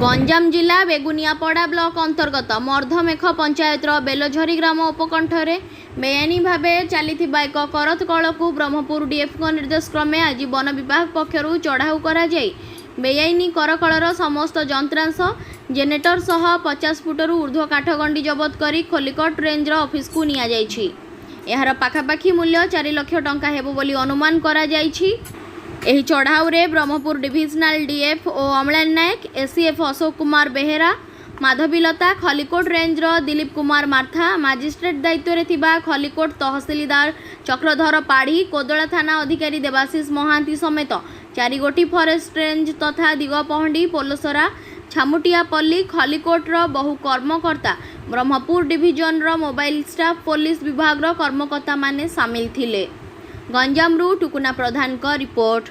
ଗଞ୍ଜାମ ଜିଲ୍ଲା ବେଗୁନିଆପଡ଼ା ବ୍ଲକ ଅନ୍ତର୍ଗତ ମର୍ଦ୍ଦମେଖ ପଞ୍ଚାୟତର ବେଲଝରୀ ଗ୍ରାମ ଉପକଣ୍ଠରେ ବେଆଇନ ଭାବେ ଚାଲିଥିବା ଏକ କରତ କଳକୁ ବ୍ରହ୍ମପୁର ଡିଏଫ୍ଙ୍କ ନିର୍ଦ୍ଦେଶ କ୍ରମେ ଆଜି ବନ ବିଭାଗ ପକ୍ଷରୁ ଚଢ଼ାଉ କରାଯାଇ ବେଆଇନ କରକଳର ସମସ୍ତ ଯନ୍ତ୍ରାଂଶ, ଜେନେରେଟର ସହ 50 ଫୁଟରୁ ଉର୍ଦ୍ଧ୍ୱ କାଠଗଣ୍ଡି ଜବତ କରି ଖଲିକୋଟ ରେଞ୍ଜର ଅଫିସକୁ ନିଆଯାଇଛି। ଏହାର ପାଖାପାଖି ମୂଲ୍ୟ 4 ଲକ୍ଷ ଟଙ୍କା ହେବ ବୋଲି ଅନୁମାନ କରାଯାଇଛି। ଏହି ଚଢ଼ାଉରେ ବ୍ରହ୍ମପୁର ଡିଭିଜନାଲ ଡିଏଫ୍ ଓ ଅମ୍ଳାନ ନାୟକ, ଏସିଏଫ୍ ଅଶୋକ କୁମାର ବେହେରା, ମାଧବୀଲତା, ଖଲିକୋଟ ରେଞ୍ଜର ଦିଲୀପ କୁମାର ମାର୍ଥା, ମାଜିଷ୍ଟ୍ରେଟ୍ ଦାୟିତ୍ୱରେ ଥିବା ଖଲିକୋଟ ତହସିଲଦାର ଚକ୍ରଧର ପାଢ଼ୀ, କୋଦଳା ଥାନା ଅଧିକାରୀ ଦେବାଶିଷ ମହାନ୍ତି ସମେତ ଚାରିଗୋଟି ଫରେଷ୍ଟ ରେଞ୍ଜ ତଥା ଦିଗପହଣ୍ଡି, ପୋଲସରା, ଛାମୁଟିଆପଲ୍ଲୀ, ଖଲିକୋଟର ବହୁ କର୍ମକର୍ତ୍ତା, ବ୍ରହ୍ମପୁର ଡିଭିଜନର ମୋବାଇଲ ଷ୍ଟାଫ୍, ପୋଲିସ ବିଭାଗର କର୍ମକର୍ତ୍ତାମାନେ ସାମିଲ ଥିଲେ। ଗଞ୍ଜାମରୁ ଟୁକୁନା ପ୍ରଧାନଙ୍କ ରିପୋର୍ଟ।